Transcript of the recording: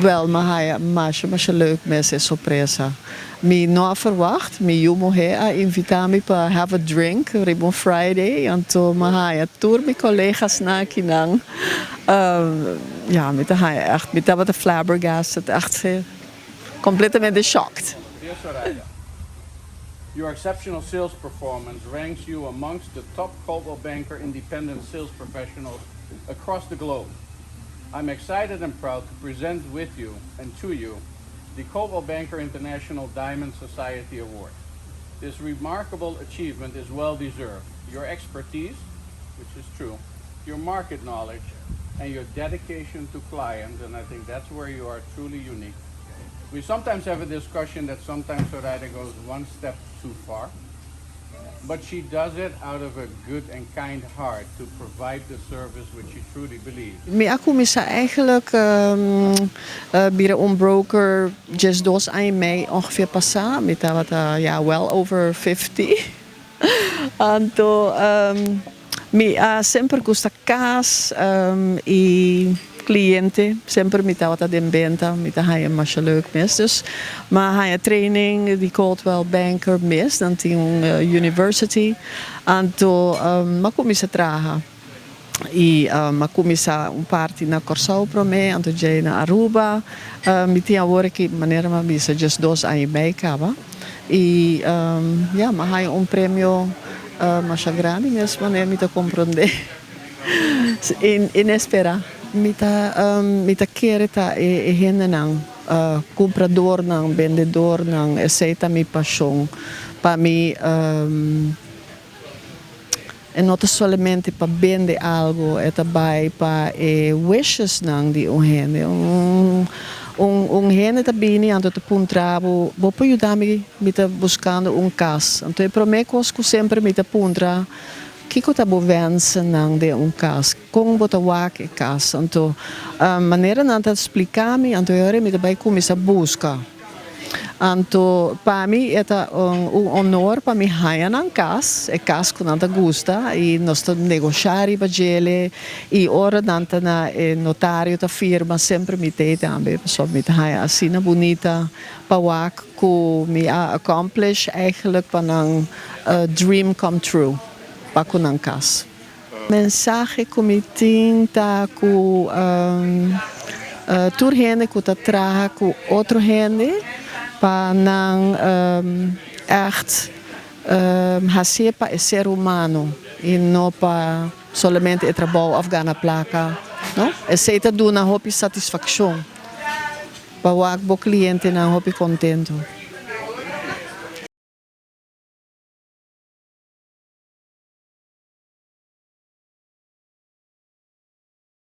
Wel, mi a haya masha masha leuk mes e sorpresa. Mi no a verwacht, mi yu muhé a invitá mi pa have a drink riba un Friday, anto mi a haya tur mi colegasnan akinan. Ja, mi ta haya echt, mi tabata flabbergasted, echt completamente shocked. Dear Soraya, your exceptional sales performance ranks you amongst the top Coldwell Banker independent sales professionals across the globe. I'm excited and proud to present with you and to you the Coldwell Banker International Diamond Society Award. This remarkable achievement is well deserved. Your expertise, which is true, your market knowledge, and your dedication to clients, and I think that's where you are truly unique. We sometimes have a discussion that sometimes Soraya goes one step too far, but she does it out of a good and kind heart to provide the service which she truly believes. Mi a kuminsá eigenlijk bira un broker 12 aña i mei ongeveer pasá. Mi tabata, ja, well over 50. Anto mi a semper gusta kas i kliente. Semper mi tabata den benta, mi ta haña masha leuk mes. Dus m'a haña training di Coldwell Banker mes, nan tin un university. Anto m'a kuminsá traha. I m'a kuminsá un parti na Kòrsou promé, anto djei na Aruba. Mi tin awor aki, manera m'a bisa, 12 aña i mei kaba. I ja, m'a haña un premio masha grandi mes, manera mi ta komprondé. Inesperá. Mi ta kere ta e hendenan, kumpradornan, bendedornan, esei ta mi pashon. Pa mi e no ta solamente pa bende algu, e ta bai pa e wishesnan di un hende. Un hende ta bini anto ta puntra bo, "Bo por yuda mi? Mi ta buskando un kas." Anto e promé kos ku semper mi ta puntra: "Kiko ta bo wensennan den un kas? Kon bo ta wak e kas?" Anto manera nan ta splika mi, anto e ora mi ta bai kuminsá buska. Anto pa mi e ta un honor pa mi haña nan kas, e kas ku nan ta gusta, i nos ta negoshá riba djele, i ora nan ta na e notario ta firma, semper mi t'ei tambe, pasobra mi ta haña asina bunita pa wak ku mi a accomplish eigenlijk pa nan dream come true pa ku nan kas. Mensahe ku mi tin ta ku tur hende ku ta traha ku otro hende pa nan echt hasié pa e ser humano i no pa solamente e trabou òf gana plaka, no. Esei ta duna hopi satisfakshon pa wak bo klientenan hopi kontentu.